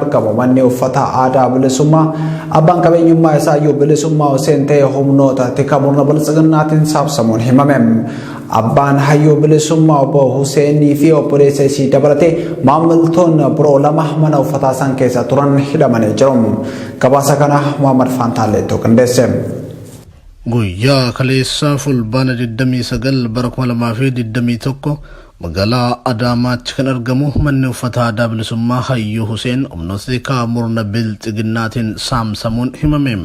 argamu manni uffata aadaa Bilisummaa abbaan qabeenyummaa isaa iyyuu Bilisummaa Huseen ta'e humnoota tika murna biltsiginnaatiin saamsamuun himame. Abbaan hayyuu Bilisummaa obbo Huseenii fi obboleessa isii dabalatee maamiltoonni biroo 2 mana uffataa san keessa turan hidhamanii jiru. Gabaasa kana Muhammad Faantaalleetu qindeesse. Guyyaa kaleessaa Fulbaana 29 bara 2021 magaalaa Adaamaatti kan argamu manni uffata aadaa Bilisummaa Hayyuu Huseen humnoota tikaa murna Bilxiginnaatiin saamsamuun himame.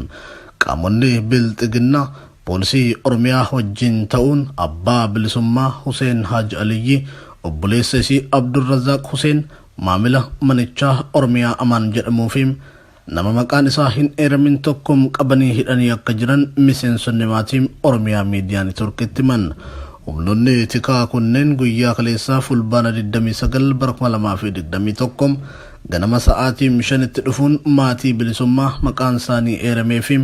Qaamonni Bilxiginnaa Poolisii Oromiyaa wajjin ta'uun abbaa Bilisummaa Huseen Haaj Aliyyii, obboleessa isii Abdulrazaaq Huseen, maamila manichaa Oromiyaa Amaan jedhamuu fi nama maqaan isaa hin eeramin tokko qabanii hidhanii akka jiran miseensonni maatii Oromiyaa Miidiyaa Neetworkitti himan. Humnoonni tikaa kunneen guyyaa kaleessaa Fulbaana 29 bara 2021 ganama sa'aatii 5tti dhufuun maatii Bilisummaa maqaan isaanii eeramee fi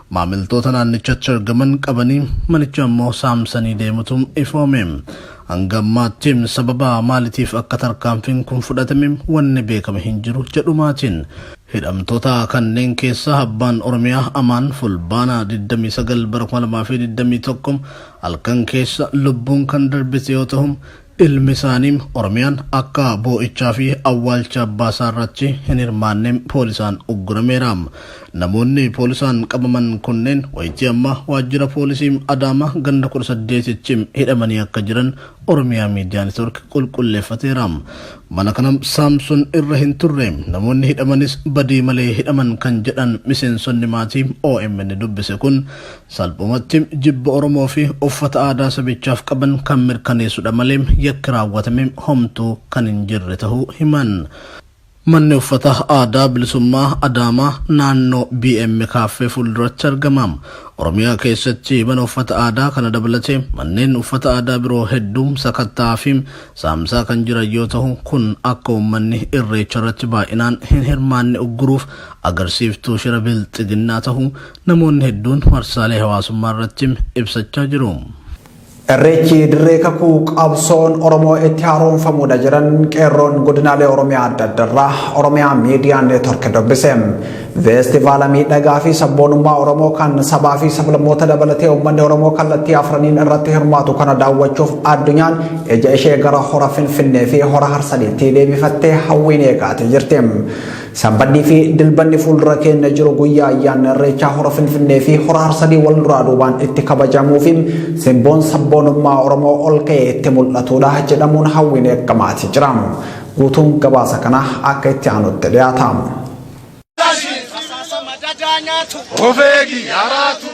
maamiltoota naannichatti argaman qabanii manicha immoo saamsanii deemutu ifoome. Hanga ammaatti sababa maaliitiif akka tarkaanfiin kun fudhatame wanni beekame hin jiru jedhu maatiin. Hidhamtoota kanneen keessaa abbaan Oromiyaa Amaan Fulbaana 29 bara 2021 halkan keessa lubbuun kan darbite yoo ta'u, ilmi isaanii Oromiyaan akka boo'ichaa fi awwaalcha abbaa isaa irratti hin hirmaanne poolisaan uggurameera. Namoonni poolisaan qabaman kunneen wayitii ammaa waajjira poolisii Adaamaa ganda 18tti hidhamanii akka jiran Oromiyaa Miidiyaa Neetwork qulqulleeffateera. Mana kana saamsuun irra hin turre, namoonni hidhamanis badii malee hidhaman kan jedhan miseensonni maatii OMN dubbise kun salphumatti jibba Oromoo fi uffata aadaa sabichaaf qaban kan mirkaneessudha malee yakki raawwatame homtuu kan hin jirre ta'uu himan. Manni uffata aadaa Bilisummaa Adaamaa naannoo BM Kaaffee fuulduratti argama. Oromiyaa keessatti mana uffata aadaa kana dabalatee manneen uffata aadaa biroo hedduu sakatta'aa fi saamsaa kan jiran yoo ta'u, kun akka uummanni Irreecha irratti baay'inaan hin hirmaanne ugguruuf agarsiiftuu shira bilxiginnaa ta'uu namoonni hedduun marsaalee hawaasummaa irratti ibsachaa jiru. Irreechi dirree kakuu qabsoon Oromoo itti haaromfamuudha jedhan qeerroon godinaalee Oromiyaa adda addarraa Oromiyaa Miidiyaa Neetwork dubbise. Feestivaala miidhagaa fi sabboonummaa Oromoo kan sabaa fi sablammoota dabalatee uummanni Oromoo kallattii afraniin irratti hirmaatu kana daawwachuuf addunyaan ija ishee gara hora Finfinnee fi hora Harsadiitti deebifattee hawwiin eegaatee jirti. Sanbannii fi Dilbanni fuuldura keenya jiru guyyaa ayyaanni Irreechaa hora Finfinnee fi hora Harsadii wal duraa duubaan itti kabajamuu fi simboon sabboonummaa Oromoo ol ka'ee itti mul'atudha jedhamuun hawwiin eegamaati jira. Guutuun gabaasa kanaa akka itti aanutti dhiyaata. Ofeegi yaraatu.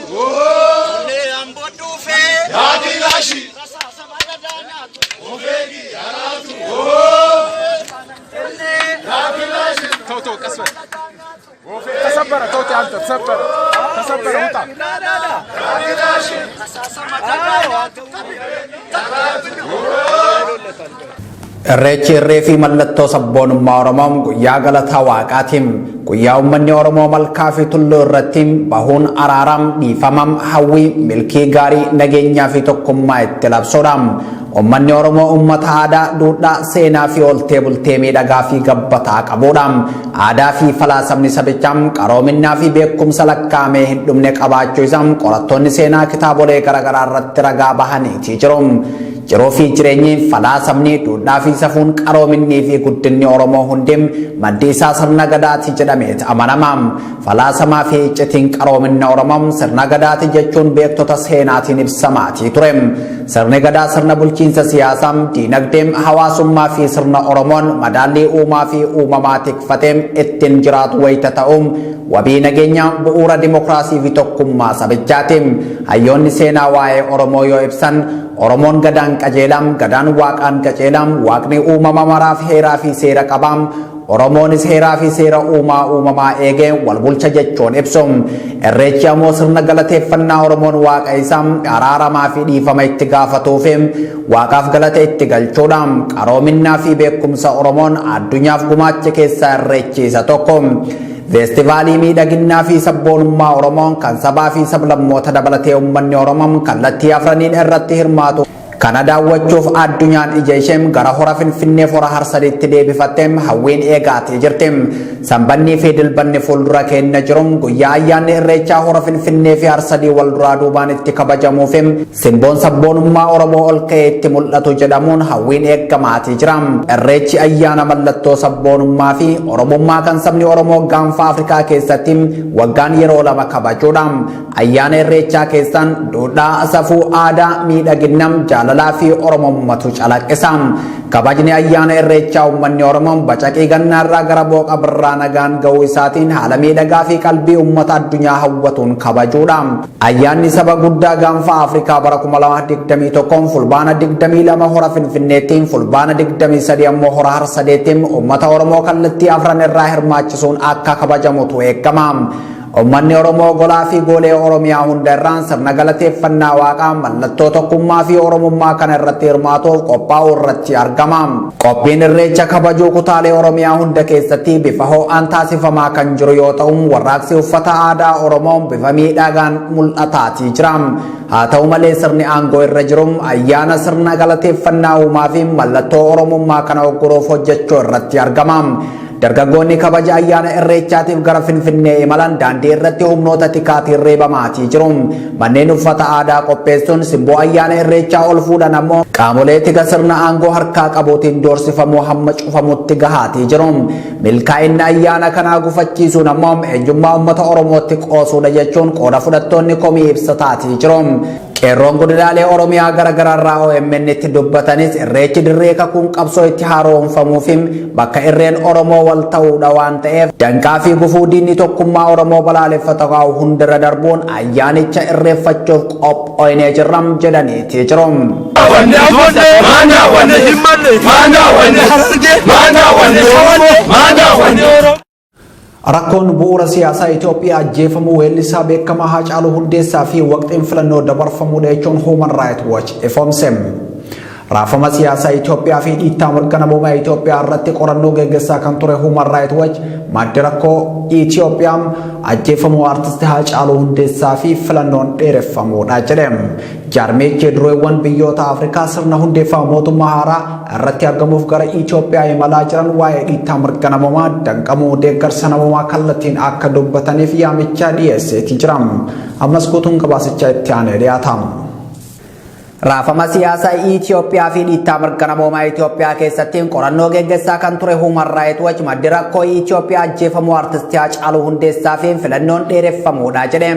Yaadi laashi. Ofeegi yaraatu. ተው ተው፣ ቀስ በል። ተሰበረ። ተው ተው፣ አንተ ተሰበረ፣ ተሰበረ፣ ውጣ። Irreechi irree fi mallattoo sabboonummaa Oromoo guyyaa galataa Waaqaatiin guyyaa uummanni Oromoo malkaa fi tulluu irratti bahuun araaram, dhiifamam, hawwii, milkii gaarii, nageenyaa fi tokkummaa itti labsuudha. Uummanni Oromoo uummata aadaa, duudhaa, seenaa fi ooltee bultee miidhagaa fi gabbataa qabudha. Aadaa fi falaasamni sabichaa qaroominnaa fi beekumsa lakkaa'amee hin dhumne qabaachuu isaa qorattoonni seenaa kitaabolee garaagaraa irratti ragaa bahaniitii jiru. Jiruu fi jireenyi, falaasamni, duudhaa fi safuun, qaroominnii fi guddinni Oromoo hundi maddi isaa sirna gadaati jedhameet amanama. Falaasamaa fi iccitiin qaroominna Oromoo sirna gadaati jechuun beektota seenaatiin ibsamaatii ture. Sirni gadaa sirna bulchiinsa siyaasaa, diinagdee, hawaasummaa fi sirna Oromoon madaallii uumaa fi uumamaa tikfatee ittiin jiraatu wayita ta'u wabii nageenyaa, bu'uura dimokiraasii fi tokkummaa sabichaati. Hayyoonni seenaa waa'ee Oromoo yoo ibsan Oromoon gadaan qajeelam, gadaan waaqaan qajeelam, waaqni uumama maraaf heeraa fi seera qabaam, Oromoonis heeraa fi seera uumaa uumamaa eegee wal bulcha jechuun ibsu. Irreechi ammoo sirna galateeffannaa Oromoon waaqa isaa araaramaa fi dhiifama itti gaafatuu fi waaqaaf galata itti galchuudha. Qaroominnaa fi beekumsa Oromoon addunyaaf gumaache keessaa Irreechi isa tokko. Feestivaalii miidhaginnaa fi sabboonummaa Oromoo kan sabaa fi sablammoota dabalatee uummanni Oromoo kallattii afraniin irratti hirmaatu. Kana daawwachuuf addunyaan ija ishee gara hora Finfinnee hora Harsadiitti deebifattee hawwiin eegaatii jirti. Sanbannii fi dilbanni fuuldura keenya jiru guyyaa ayyaanni Irreechaa hora Finfinnee fi Harsadii wal duraa duubaan itti kabajamuu fi simboon sabboonummaa Oromoo ol ka'ee itti mul'atu jedhamuun hawwiin eeggamaatii jira. Irreechi ayyaana mallattoo sabboonummaa fi Oromummaa kan sabni Oromoo gaanfa Afrikaa keessatti waggaan yeroo lama kabajuudha. Ayyaana Irreechaa keessaan duudhaa, safuu, aadaa, miidhagina, jaalalaa fi Oromommatu calaqqisa. Kabajni ayyaana Irreechaa uummanni Oromoo bacaqii gannaarraa gara booqa birraa nagaan ga'uu isaatiin haala miidhagaa fi qalbii uummata addunyaa hawwatuun kabajuudha. Ayyaanni saba guddaa gaanfa Afrikaa bara 2021 fulbaana 22 hora Finfinneetti, fulbaana 23 ammoo hora Harsadeetti uummata Oromoo kallattii afran irraa hirmaachisuun akka kabajamutu eegama. Uummanni Oromoo golaa fi goolee Oromiyaa hunda irraan sirna galateeffannaa waaqaa mallattoo tokkummaa fi Oromummaa kana irratti hirmaatuuf qophaa'uu irratti argama. Qophiin Irreecha kabajuu kutaalee Oromiyaa hunda keessatti bifa ho'aan taasifamaa kan jiru yoo ta'u, warraaqsi uffata aadaa Oromoo bifa miidhagaan mul'ataatii jira. Haa ta'u malee sirni aangoo irra jiru ayyaana sirna galateeffannaa uumaa fi mallattoo Oromummaa kana ogguruuf hojjechuu irratti argama. Dargaggoonni kabaja ayyaana Irreechaatiif gara Finfinnee imalan daandii irratti humnoota tikaatiin reebamaatii jiru. Manneen uffata aadaa qopheessuun simboo ayyaana Irreechaa ol fuudhan ammoo qaamolee tika sirna aangoo harkaa qabuutiin doorsifamuu hamma cufamutti gahaatii jiru. Milkaa'inni ayyaana kanaa gufachiisuun ammoo eenyummaa uummata Oromootti qoosuudha jechuun qooda fudhattoonni komii ibsataatii jiru. Qeerroon godinaalee Oromiyaa garaagaraarraa OMN itti dubbatanis Irreechi dirree kakuun qabsoo itti haaromfamuu fi bakka irreen Oromoo wal ta'uudha waan ta'eef danqaa fi gufuu diinni tokkummaa Oromoo balaaleffata kaa'u hundarra darbuun ayyaanicha irreeffachuuf qophoonee jirra jedhaniiti jiru. Rakkoon bu'uura siyaasaa Itoophiyaa ajjeefamuu weellisaa beekamaa Haacaaluu Hundeessaa fi waqtiin filannoo dabarfamuudha jechuun Human Rights Watch ifoomse. Raafama siyaasaa Itoophiyaa fi dhiittaa mirga namoomaa Itoophiyaa irratti qorannoo geggeessaa kan ture Human Rights Watch maddi rakkoo Itoophiyaa ajjeefamuu artisti Haacaaluu Hundeessaa fi filannoon dheereffamuudha jedhe. Jaarmichi dureewwan biyyoota Afrikaa sirna hundeeffama mootummaa haaraa irratti argamuuf gara Itoophiyaa imalaa jiran waa'ee dhiittaa mirga namoomaa danqamuu deeggarsa namoomaa kallattiin akka dubbataniif yaamicha dhiyeesseeti jira. Ammas guutuun gabaasichaa itti aanee dhiyaata. Raafama siyaasaa Itoophiyaa fi dhiittaa mirga namoomaa Itoophiyaa keessatti qorannoo geggeessaa kan ture Human Rights Watch maddi rakkoo Itoophiyaa ajjeefamuu artistii Haacaaluu Hundeessaa fi filannoon dheereffamuudha jedhe.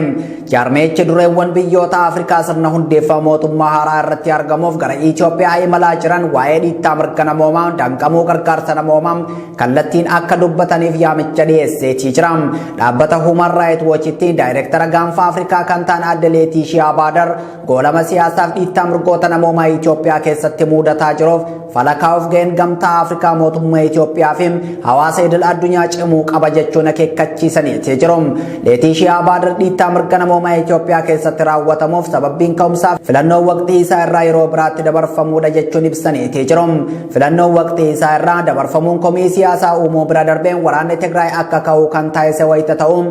Jaarmichi dureewwan biyyoota Afrikaa sirna hundeeffama mootummaa haaraa irratti argamuuf gara Itoophiyaa imalaa jiran waa'ee dhiittaa mirga namoomaa danqamuu gargaarsa namoomaa kallattiin akka dubbataniif yaamicha dhiyeesseetii jira. Dhaabbata Human Rights Watchitti daayireektara gaanfa Afrikaa kan ta'an adde Leetiishiyaa Baadar goolama siyaasaaf dhiittaa mirgoota namoomaa Itoophiyaa keessatti mudataa jiruuf falakaa'uuf ga'een gamtaa Afrikaa mootummaa Itoophiyaa fi hawaasa idil addunyaa cimuu qaba jechuun akeekkachiisaniiti jiru. Leetiishiyaa Baadar dhiittaa mirga namoomaa Itoophiyaa keessatti raawwatamuuf sababbiin ka'umsaa filannoon waqtii isaa irraa yeroo biraatti dabarfamuudha jechuun ibsaniiti jiru. Filannoon waqtii isaa irraa dabarfamuun komii siyaasaa uumuu bira darbeen waraanni Tigraay akka ka'u kan taasise wayita ta'u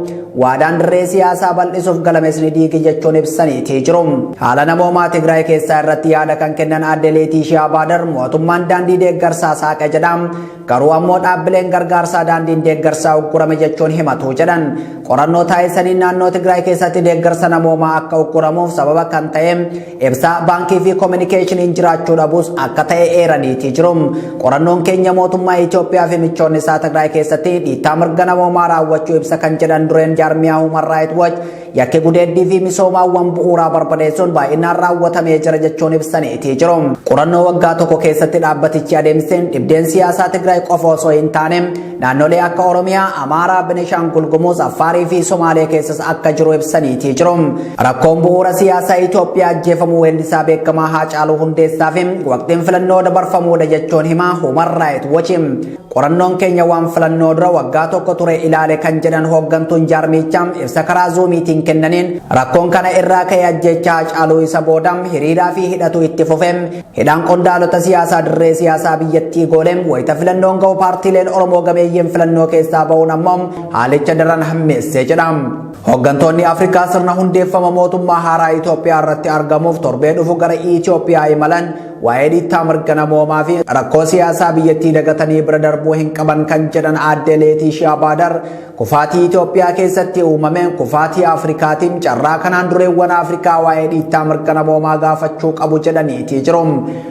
waadaan dirree siyaasaa bal'isuuf galames ni diigi jechuun ibsaniiti jiru. Haala namoomaa Tigraay keessaa irratti yaada kan kennan adde Leetiishiyaa Baadar mootummaan daandii deeggarsaa saaqe jedha. Garuu ammoo dhaabbileen gargaarsaa daandiin deeggarsaa uggurame jechuun himatu jedhan. Qorannoo taasisaniin naannoo Tigraay keessatti deeggarsa namoomaa akka ugguramuuf sababa kan ta'e ibsaa baankii fi koominikeeshiniin jiraachuu dhabuus akka ta'e eeraniiti jiru. Qorannoon keenya mootummaa Itoophiyaa fi michoonni isaa Tigraay keessatti dhiittaa mirga namoomaa raawwachuu ibsa kan jedhan dureen jaarmiyaa Human Rights Watch yakki gudeeddii fi misoomaawwan bu'uuraa barbadeessuun baay'inaan raawwatamee jira jechuun ibsaniiti jiru. Qorannoo waggaa tokko keessatti dhaabbatichi adeemseen dhibdeen siyaasaa Tigraay qofa osoo hin taane naannolee akka Oromiyaa, Amaaraa, Benishaangul Gumuz, Affaarii fi Somaalee keessas akka jiru ibsaniiti jiru. Rakkoon bu'uura siyaasaa Itoophiyaa ajjeefamuu weellisaa beekamaa Haacaaluu Hundeessaa fi waqtiin filannoo dabarfamuudha jechuun himaa Human Rights Watch. Qorannoon keenya waan filannoo dura waggaa tokko ture ilaale kan jedhan hooggantuun jaarmichaa ibsa karaa zuumiitiin Oromootiin kennaniin rakkoon kana irraa ka'e ajjechaa Haacaaluu isa booda hiriiraa fi hidhatu itti fufeem hidhaan qondaalota siyaasaa dirree siyaasaa biyyattii gooleem wayita filannoon ga'u paartiileen Oromoo gameeyyiin filannoo keessaa ba'uun ammoo haalicha daran hammeessee jedha. Hooggantoonni Afrikaa sirna hundeeffama mootummaa haaraa Itoophiyaa irratti argamuuf torbee dhufu gara Itoophiyaa imalan waa'ee dhiittaa mirga namoomaa fi rakkoo siyaasaa biyyattii dagatanii bira darbuu hin qaban kan jedhan aadde Leetiishiyaa Baadar kufaatii Itoophiyaa keessatti uumameen kufaatii Afrikaatiin carraa kanaan dureewwan Afrikaa waa'ee dhiittaa mirga namoomaa gaafachuu qabu jedhaniitii jiru.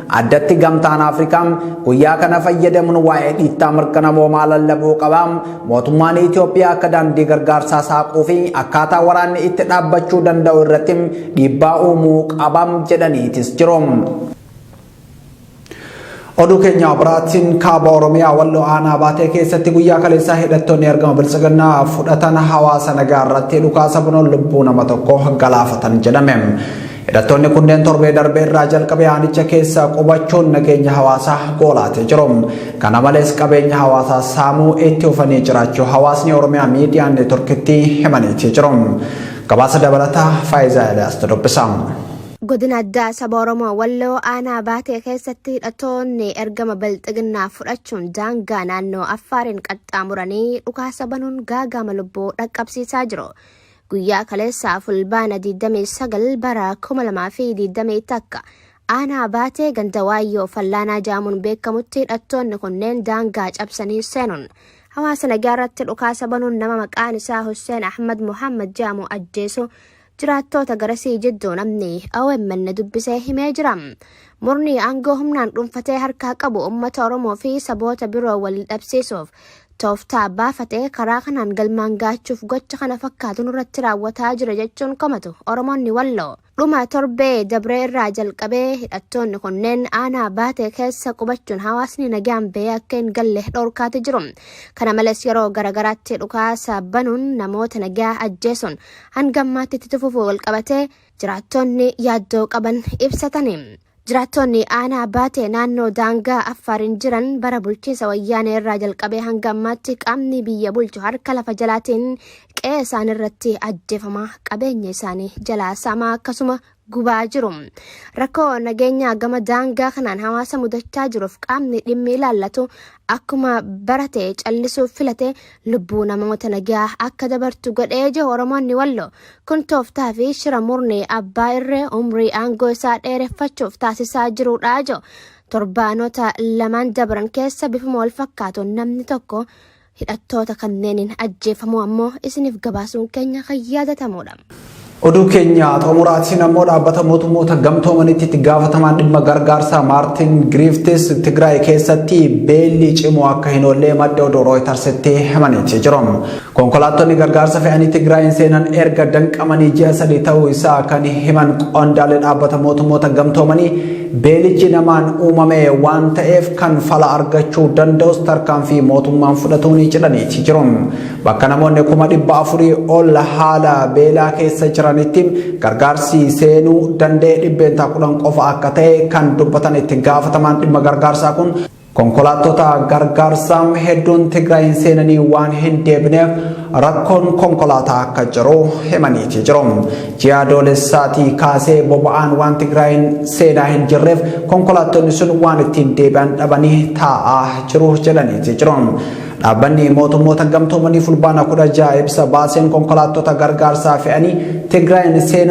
Addatti gamtaan Afrikaa guyyaa kana fayyadamuun waa'ee dhiittaa mirga namoomaa lallabuu qaba. Mootummaan Itoophiyaa akka daandii gargaarsaa saaquu fi akkaataa waraanni itti dhaabbachuu danda'u irratti dhiibbaa uumuu qaba jedhaniitis jiru. Oduu keenya biraatiin kaaba Oromiyaa Walloo aanaa baatee keessatti guyyaa kaleessaa hidhattoonni ergama biltsiginnaa fudhatan hawaasa nagaa irratti dhukaasa banuun lubbuu nama tokko galaafatan jedhame. Hidhattoonni kunneen torbee darbee irraa jalqabee aanicha keessa qubachuun nageenya hawaasaa goolaatee jiru. Kana malees qabeenya hawaasaa saamuu itti fufanii jiraachuu hawaasni Oromiyaa miidiyaa neetworkitti himaniitii jiru. Gabaasa dabalataa Faayizaa Eliyaas dubbisa. Godina addaa saba Oromoo Walloo aanaa baatee keessatti hidhattoonni ergama bilxiginnaa fudhachuun daangaa naannoo Affaariin qaxxaamuranii dhukaasa banuun gaagama lubbuu dhaqqabsiisaa jiru. Guyyaa kaleessaa fulbaana 29 bara 2021 aanaa baatee ganda waayyoo fallaanaa jaamuun beekamutti hidhattoonni kunneen daangaa cabsanii seenuun hawaasa nagaa irratti dhukaasa banuun nama maqaan isaa Hussein Ahmad Muhammad jaamu ajjeesu jiraattoota garasii jidduu namni OMN dubbisee himee jira. Murni aangoo humnaan dhuunfatee harkaa qabu uummata Oromoo fi saboota biroo wal dhabsiisuuf tooftaa baafatee karaa kanaan galmaan gaachuuf gocha kana fakkaatu nurratti raawwataa jira jechuun komatu Oromoonni Walloo. Dhuma torbee dabree irraa jalqabee hidhattoonni kunneen aanaa baatee keessa qubachuun hawaasni nagaan bahee akka hin galle dhorkaati jiru. Kana malees yeroo garagaraatti dhukaasa banuun namoota nagaa ajjeesuun hanga ammaatti itti fufuu walqabatee jiraattonni yaaddoo qaban ibsatani. Jiraattonni aanaa baatee naannoo daangaa Affaariin jiran bara bulchiinsa wayyaanee irraa jalqabee hanga ammaatti qaamni biyya bulchu harka lafa jalaatiin qe'ee isaan irratti ajjeefamaa qabeenya isaanii jalaa saamaa akkasuma gubaa jiru. Rakkoo nageenyaa gama daangaa kanaan hawaasa mudachaa jiruuf qaamni dhimmi ilaallatu akkuma barate callisuuf filate lubbuu namoota nagaa akka dabartu godhee jiru Oromoonni Walloo. Kun tooftaa fi shira murni abbaa irree umrii aangoo isaa dheereffachuuf taasisaa jirudha jiru. Torbaanota lamaan dabran keessa bifuma wal fakkaatuun namni tokko hidhattoota kanneeniin ajjeefamuu ammoo isiniif gabaasuun keenya kan yaadatamudha. Oduu keenya xumuraatiin ammoo dhaabbata mootummoota gamtoomanitti itti gaafatamaan dhimma gargaarsaa Maartin Giriiftis Tigraay keessatti beelli cimoo akka hin oolle madda oduu Rooytarsitti himaniitii jiru. Konkolaattonni gargaarsa fe'anii Tigraayin seenan erga danqamanii ji'a 3 ta'uu isaa kan himan qondaalli dhaabbata mootummoota gamtoomanii beelichi namaan uumame waan ta'eef kan fala argachuu danda'us tarkaanfii mootummaan fudhatuun jedhaniitii jiru. Bakka namoonni 400,000 ol haala beelaa keessa jiranitti gargaarsi seenuu danda'e 10% qofa akka ta'e kan dubbatan itti gaafatamaan dhimma gargaarsaa kun konkolaattota gargaarsaa hedduun Tigraayin seenanii waan hin deebineef rakkoon konkolaataa akka jiru himaniitii jiru. Ji'a adoolessaatii kaasee boba'aan waan Tigraayin seenaa hin jirreef konkolaattonni sun waan ittiin deebi'an dhabanii taa'aa jiru jedhaniitii jiru. Dhaabbanni mootummoota gamtoomanii fulbaana 16 ibsa baaseen konkolaattota gargaarsaa fe'anii Tigraayin seenaa